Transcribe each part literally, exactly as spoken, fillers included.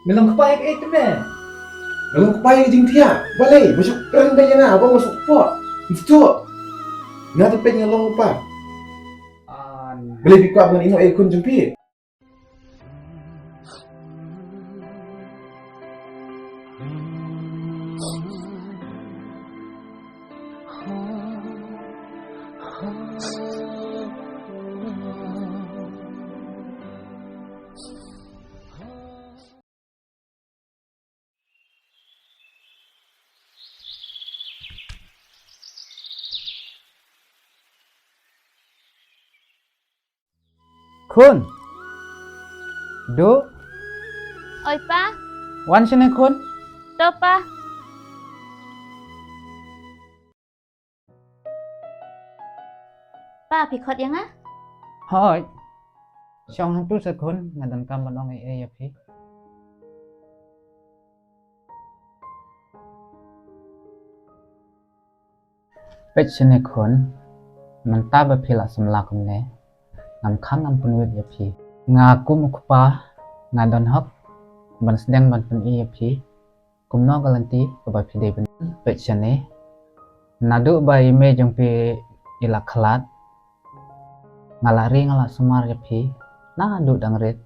Me long kpa ïa kaei te me? Nga long kpa ïa ka jingthiah. Balei ba shu kren beit ïa nga ba nga suk pok. Ntu. Nga te peit nga long kpa. Balei phi kwah ban ïehnoh ïa i khun jong phi? Khun. Duh. Oi pa. Wan shane khun. To pa. Pa, phi khot ïa nga? Hooid. Shong hangtu sha khun, nga donkam ban ong ei ei ïa phi. Peit shane khun, mynta ba phi la samla kumne, ngam khang ngam pynwit ïa phi. Nga kum u kpa, nga don hok ban sdang ban pyni ïa phi kumno ka lynti kaba phi dei ban peit shane. Naduh ba i mei jong phi i la khlad, nga la ri nga la sumar ïa phi naduh dang rit.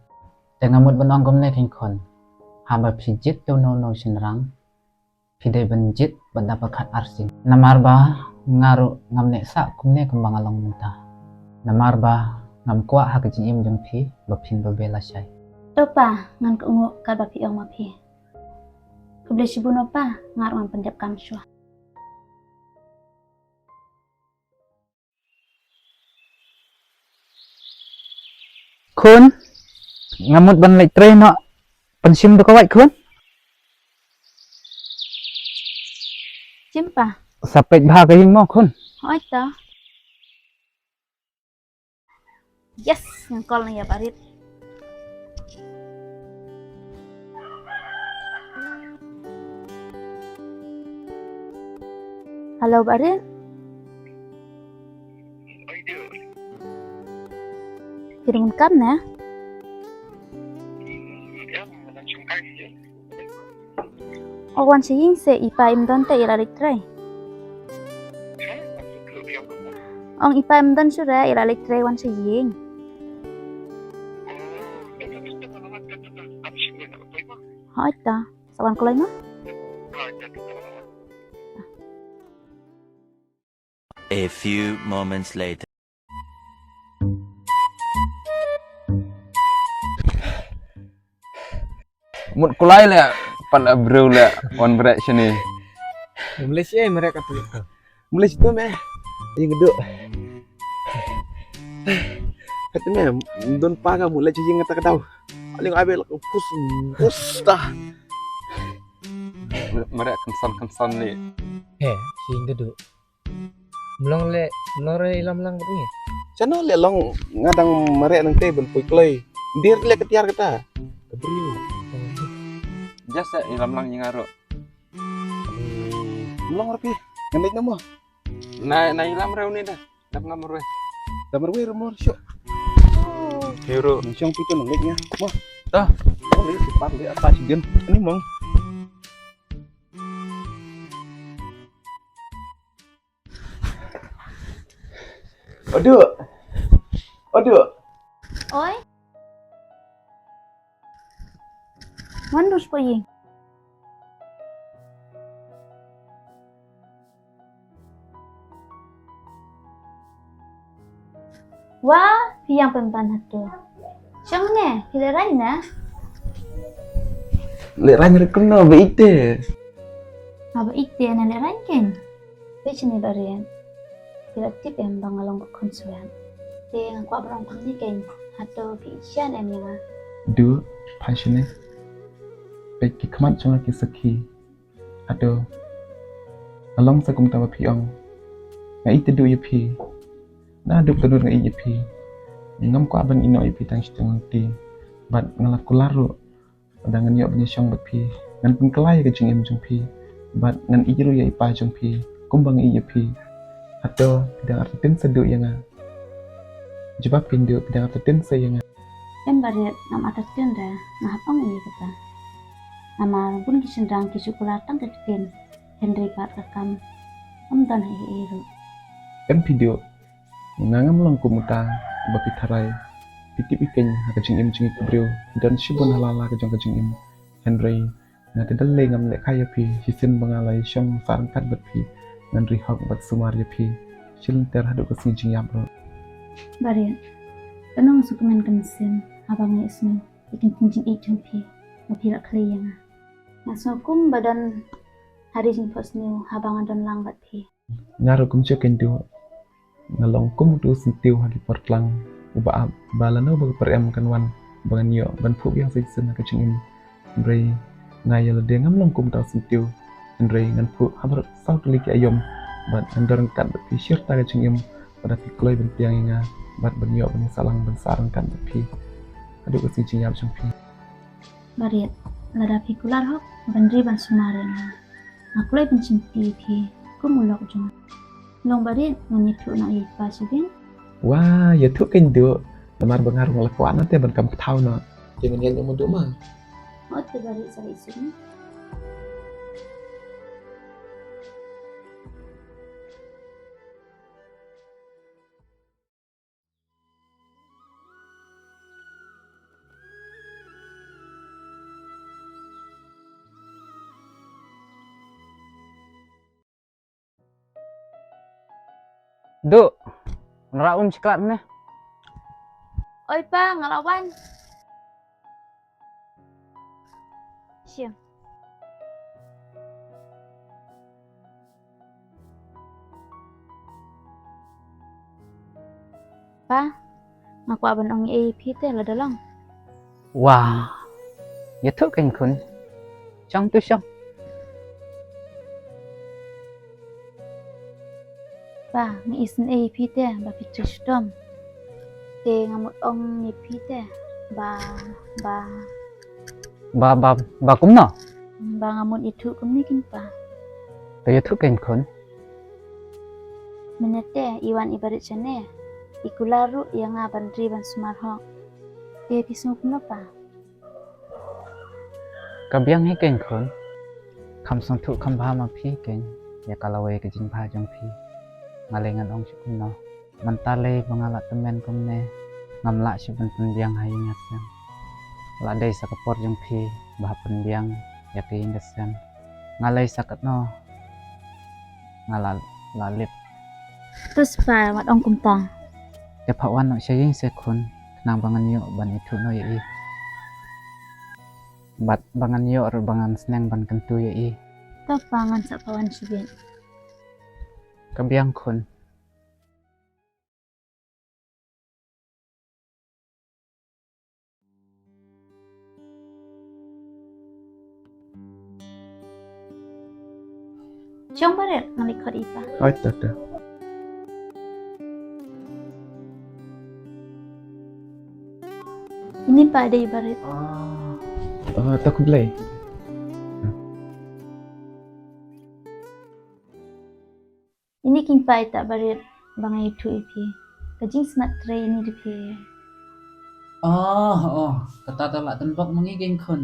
Te nga mut ban ong kumne keiñ khun, haba phi jied da uno uno u shynrang, phi dei ban jied bad da pyrkhat arsien. Namar ba nga ruh ngam neh sah kumne kumba nga long mynta. Namar ba ngam kwah ha ka jingim jong phi ba phin babe lashai. To pa, ngan kohnguh katba phi ong ma phi. Khublei shibun o pa, nga ruh ngan pyndep kam shuwa. Khun, nga mut ban leit trei noh. Pynshim to ka wait khun. Shim pa. Sa peit bha ka ïing mo khun. Hooid to. Yes, ngan call na ïa Barit. Hello Barit. Phi dang kam ne? O wan sha ïing se, i pa im don te i la leit trei. Ong i pa im don shuh re, i la leit trei, wan sha ïing. Hooid to, sa wan kloi mo. A few moments later. Mut kulai le, pat la briew le wan brek shane. Mlei shi eh, merek katu. Mlei shi tu meh. Ïa nga duh. Katu meh, don pa ka mut leit sha ïing kata ka daw. Aling ai be la pus pus ta. Merek kynsan kynsan ni. He, shi nga duh. Mlong le, mlong re ilam lang bad ngi. Shano le long, nga dang mareh nangtei ban poi kloi. Dir le ka tiar kata. Ka briew. Just ilam lang ïa nga ruh. Mlong re phi. Ngan leit noh mo. Na, na ilam re une da. Dap nga marwei. Dap marwei re mo shuh. Phi ruh. Shong phi to nang leit ïa nga. Mo. Ta. Mo leit shi pat leit ata shi gen. Ani mong. Odu. Odu. Oi. Wan dus poi. Wa, phi ïeng pynban hato. Shong ne, phi lehraiñ ne? Lehraiñ re kumno, ba ïeit te. Nga ba ïeit te, nga lehraiñ kein. Phi shane Barit. Phi la tip em ba nga long ka khun swet. Te nga kwah ban ong kumne kein. Hato phi ïeit shisha em ïa nga? Duh, phai shane. Peit ki khmat jong nga ki sakhi. Hato nga long sa kumta ba phi ong. Nga ïeit te duh ïa phi. Naduh ka nud nga ïeit ïa phi. Ngam kwah ban ïehnoh ïa phi tang shiteng lynti. Bad nga la kular ruh. Lada ngan ïoh ban ïashong bad phi, ngan pynkylla ïa ka jingim jong phi. Bad ngan ïeit ruh ïa i pa jong phi kumba nga ïeit ïa phi. Hato phi dang artatien sa duh ïa nga? Jubab kein duh, phi dang artatien sa ïa nga? Em Barit, ngam artatien re, nga hap ong ïa kata. Namar bun ki shynrang ki shu kular tang ka ktien, hynrei pat ka kam ym don ha ei ei ruh. Em phi Duh, nga ngam long kum uta ba phi tharai. Phi tip ïa kane ha ka jingim jong ngi ki briew, phi don shibun ha la la ka jong ka jingim. Hynrei nga te da lei ngam leh kai ïa phi, shisien ba nga la ïa shong sah ryngkat bad phi, ngan ri hok bad sumar ïa phi shi lynter haduh ka sngi jingïap ruh. Barit, kano nga sngewkmen ka mynsiem haba nga ïohsngew ïa ka jingïeit jong phi ba phi la khlei ïa nga. Nga sngew kum ba don ha ri jingphohsniew haba nga don lang bad phi. Nga ruh kumjuh Keiñ Duh, nga long kum utu u syntiew ha ki por tlang uba ap ba lano ba ka pyrem kan wan ba ngan ïoh ban phuh biang sa shisien ha ka jingim. Hynrei nga ïa lade ngam long kum uta u syntiew, hynrei ngan phuh ha baroh saw tylli ki aïom bad ngan don ryngkat bad phi shi rta ka jingim, bad da phi kloi ban pdiang ïa nga bad ban ïoh ban ïasahlang ban sah ryngkat bad phi haduh ka sngi jingïap jong phi. Barit, lada phi kular hok ban ri ban sumar ïa nga, nga kloi ban shimti ïa phi kum u lok jong nga. Long Barit, ngan ïathuh noh ïa i pa shibit. Wah, ïathuh Keiñ Duh, namar ba nga ruh nga la kwah noh te ban kam kthaw noh. Te ngan ïaid noh ma Duh ma. Ot te Barit, sa ïa sum. Duh, nara um shiklat ne. Oi pa, nga la wan. Shim. Pa, nga kwah ban ong ei ïa phi te lada long. Wah, ïathuh Keiñ Khun. Shong tu shong. Pa, nga isynei ïa phi te ba phi trei shitom. Te nga mut ong ïa phi te ba, ba. Ba, ba, ba kumno? Ba nga mut ïathuh kumne Keiñ Pa. Te ïathuh Keiñ Khun. Mynne te i wan i Barit shane, i kular ruh ïa nga ban ri ban sumar hok. Te phi sngew kumno Pa? Ka biang hi Keiñ Khun. Kham sngewthuh kham bha ma phi Keiñ ïa ka lawei ka jingbha jong phi. Nga lei ngan ong shuh kumno. Mynta lei ba nga la tymmen kumne, ngam lah shuh ban pynbiang ha ïing ha sem. La dei sa ka por jong phi ba hap pynbiang ïa ka ïing ka sem. Nga lei sa katno nga la, la lip. To spa wat ong kumta. Te pha wan noh sha ïing se Khun, khnang ba ngan ïoh ban ithuh noh ïa i. Bad ba ngan ïoh ruh ba ngan sneng ban kyntu ïa i. To pa, ngan sa pha wan shibit. Ka biang Khun. Shong Barit, ngan leit khot i Pa. Oi, to, to. Ini Pa, dei Barit. Ah, to khublei. Ini Keiñ Pa, ita Barit ba nga ithuh ïa phi. Ka jingsmat trei ini da phi. Oh, oh, kata ta la tynbok ma ngi Keiñ Khun.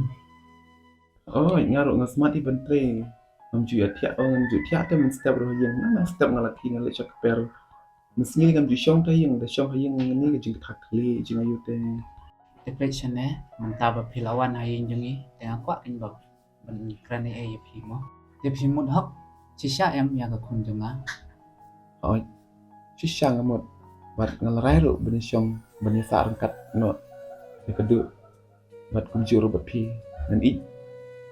Oh, nga ruh nga smat hi ban trei. Ngam ju ïa thiah, oh, ngam ju thiah te mynstep ruh ha ïing. Nang nang step nga la khie nga leit sha kper. Mynsngi ngam ju shong te ha ïing, da shong ha ïing ngan ïa ka jingkthah khlieh jong nga ïa te. Te peit shane, mynta ba phi la wan ha ïing jong ngi, te nga kwah Keiñ Ba ban kren ei ei ïa phi mo. Te phi mut hok shisha em ïa ka khun jong nga? Hooid, shisha nga mut. Bad nga la rai ruh ban ïa shong ban ïa sah ryngkat noh ïa ka Duh. Bad kumjuh ruh bad phi, ngan ïeit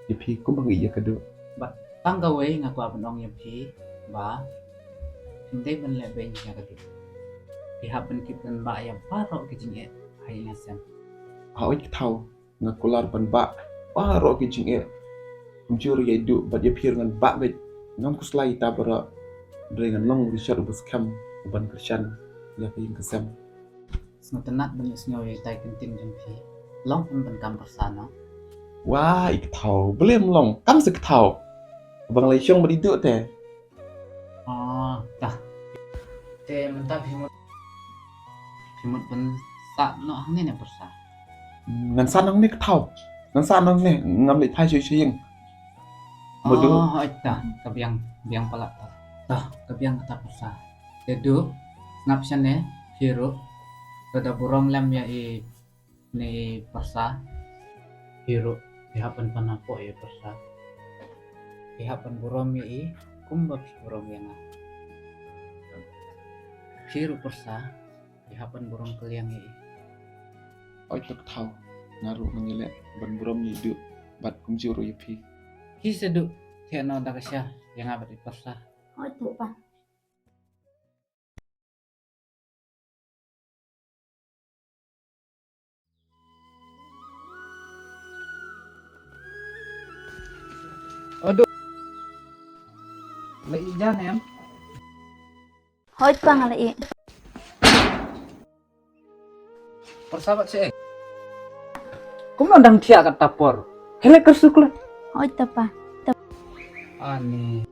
ïa phi kumba nga ïeit ïa ka Duh. Bad tang kawei nga kwah ban ong ïa phi ba phim dei ban leh beiñ ïa ka Duh. Phi hap ban kit ban bah ïa baroh ki jingeh ha ïing ha sem. Hooid, ka thaw. Nga kular ban bah baroh ki jingeh. Kumjuh ruh ïa i Duh bad ïa phi ruh ngan bah beit. Ngam khuslai ïa kita baroh. Hynrei ngan long u Richard uba skhem, uban kyrshan ïa ka ïing ka sem. Sngewtynnat ban ïohsngew ïa itai kyntien jong phi. Long pynban kam pyrsa noh? Wah, i ka thaw, balei ym long, kam sa ka thaw. Ba nga la ïa shong bad i Duh te. Oh, ta. Te mynta phi mut, phi mut ban sah noh hangne ne pyrsa? Ngan sah noh hangne ka thaw. Ngan sah nangne, ngam leit phai shuh shuh ïing. Madu. Oh, hooid ta, ka biang, biang palat ta. Ta, ka biang kata pyrsa. Te duh, sngap shane, phi ruh. Ka da burom lem ïa i ne pyrsa. Phi ruh, phi hap ban pan hapoh ïa pyrsa. Phi hap ban burom ïa i, kumba phi burom ïa nga. Phi ruh pyrsa, phi hap ban burom kylliang ïa i. Oi, to Kthaw, nga ruh ngan ïaleh ban burom ïa i Duh, bad kumjuh ruh ïa phi. Phi sa Duh, thiah noh da ka sha, ïa nga bad i pyrsa. Oi, to pa. Aduh. Leh jan em. Hooid pa, nga leh. Pyrsa bad seh. Kumno dang thiah kata por. Hei leh kyrsiew kloi. Hooid ta pa. Ani.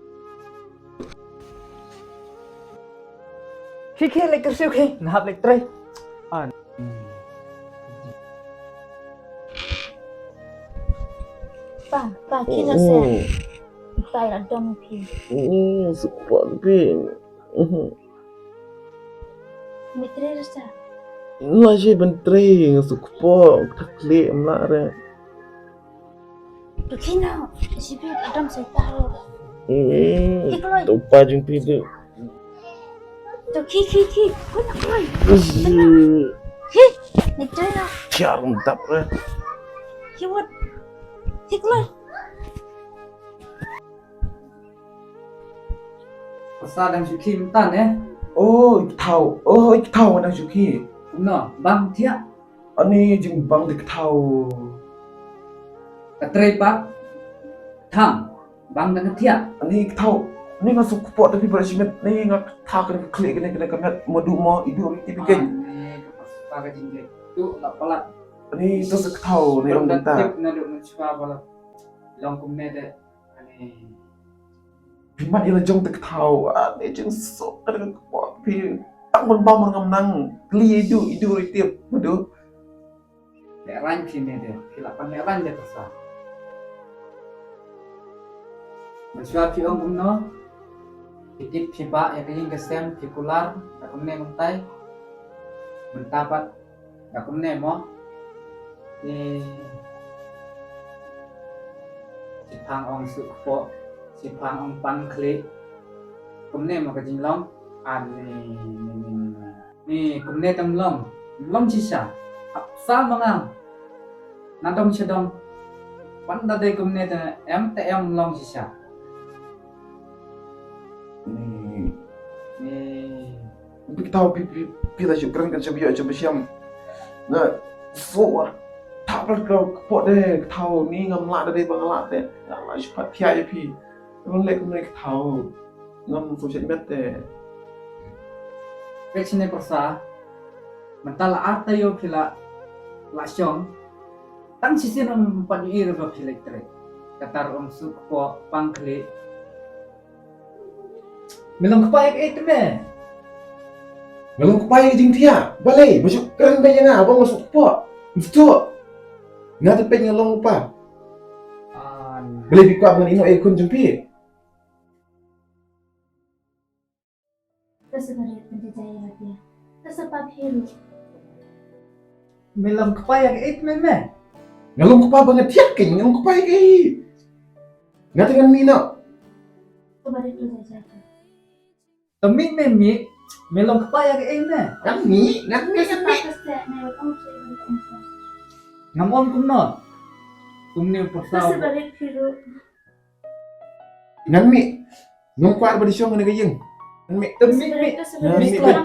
Khie khie leh kyrsiew khie, nga hap leit trei. Ani. Pa, pa, khie noh seh. Pa, la dom phi. Sukpot phi. Mih trei re sa. Nga shi ban trei, nga sukpot, thak leh mla re. To khie noh, shi phi adam sai ta ro. Khie kloi. To pa jong phi de. To khie, khie, khie. Khoi na khoi. Khie. Mih trei na. Khie arum dap re. Khie wat. Khie kloi. Pyrsa dang shu khie mynta ne? Oh, i Kthaw. Oh, i Kthaw dang shu khie. Kumno, bang thiah? Ani jingbang de Kthaw. Ka trei pat. Thang, bang dang thiah. Ani Kthaw. Ani nga sukpot da phi bad shimet. Ani nga thak kane ka khlieh kane kane ka met Madu mo, i Duh ri tipi ken. Ani ka pyrsa ka jingjia. Tu la palat. Ani to sa Kthaw, ani ong mynta. Tip na Duh mynshwa palat. Long kumne de. Ani. Phi mat ïa la jong te Kthaw, ani jingsuk ka dang kpoh phi. Tang ban bam ngam nang. Kylli ïa i Duh, i Duh ri tip, Madu. Lehraiñ phi ne de, phi lah pan lehraiñ de pyrsa. Mynshwa phi ong kumno? Phi tip phi bah ïa ka ïing ka sem, phi kular, da kumne kumtai. Mynta pat Da kumne mo. Ni. Shiphang ong suk kpoh, shiphang ong pan khlieh. Kumne mo ka jinglong. Ani, ni, ni, ni, ni. Ni, kumne tam long. Long shisha. Hap sa ma nga. Na dong sha dong. Pan da dei kumne te em te em long shisha. Ni. Ni. Phi Kthaw phi, phi, phi la shu kren kan shu ïoh shu shem. Na, so, ah, thap la Kthaw kpoh de, Kthaw ni ngam lah da dei ba nga lah te. Nga lah shu pat thiah ïa phi. Ngam leh kumne Kthaw. Ngam sngewsih met te. Peit shane pyrsa. Mynta la ar taïew phi la, la shong. Tang shisien ym pat ïohi ruh ba phi leit trei. Kata ruh ym suk kpoh pang khlieh. Me long kpa ïa kaei te me? Nga long kpa ïa ka jingthiah. Balei ba shu kren beit ïa nga ba nga suk kpoh? Mstuk. Nga te peit nga long kpa. Balei phi kwah ba ngan ïehnoh ïa i khun jong phi? Ka sa barit pynjajai ïa lade. Ka sa pap hi ruh. Me long kpa ïa kaei te me? Nga long kpa ba nga thiah kein, nga long kpa ïa kaei? Nga te ngan mih noh. Ka barit pynjajai. Te mih me mih, me long kpa ïa kaei me? Ngan mih, ngan mih, ngan mih. Ngam ong kumno. Kumne u pyrsa. Ka sa barit hi ruh. Ngan mih. Ngam kwah ba dei shong kane ka ïing. Ngan mih. Te mih, mih. Ngan mih beit.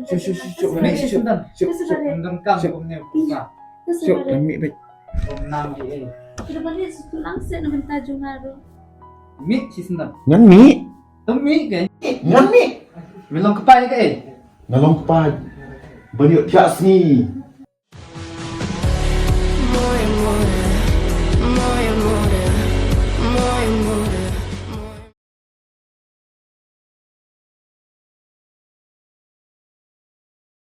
Shu, shu, shu, shu, ngan mih, shu, shu, shu, shu. Ngan kam kumne. Shu, ngan mih beit. Kum nam di eh. Mih shi sendam. Ngan mih. Te mih ke. Ngan mih. Me long kpa ïa kaei? Nga long kpa ban ïoh thiah sngi.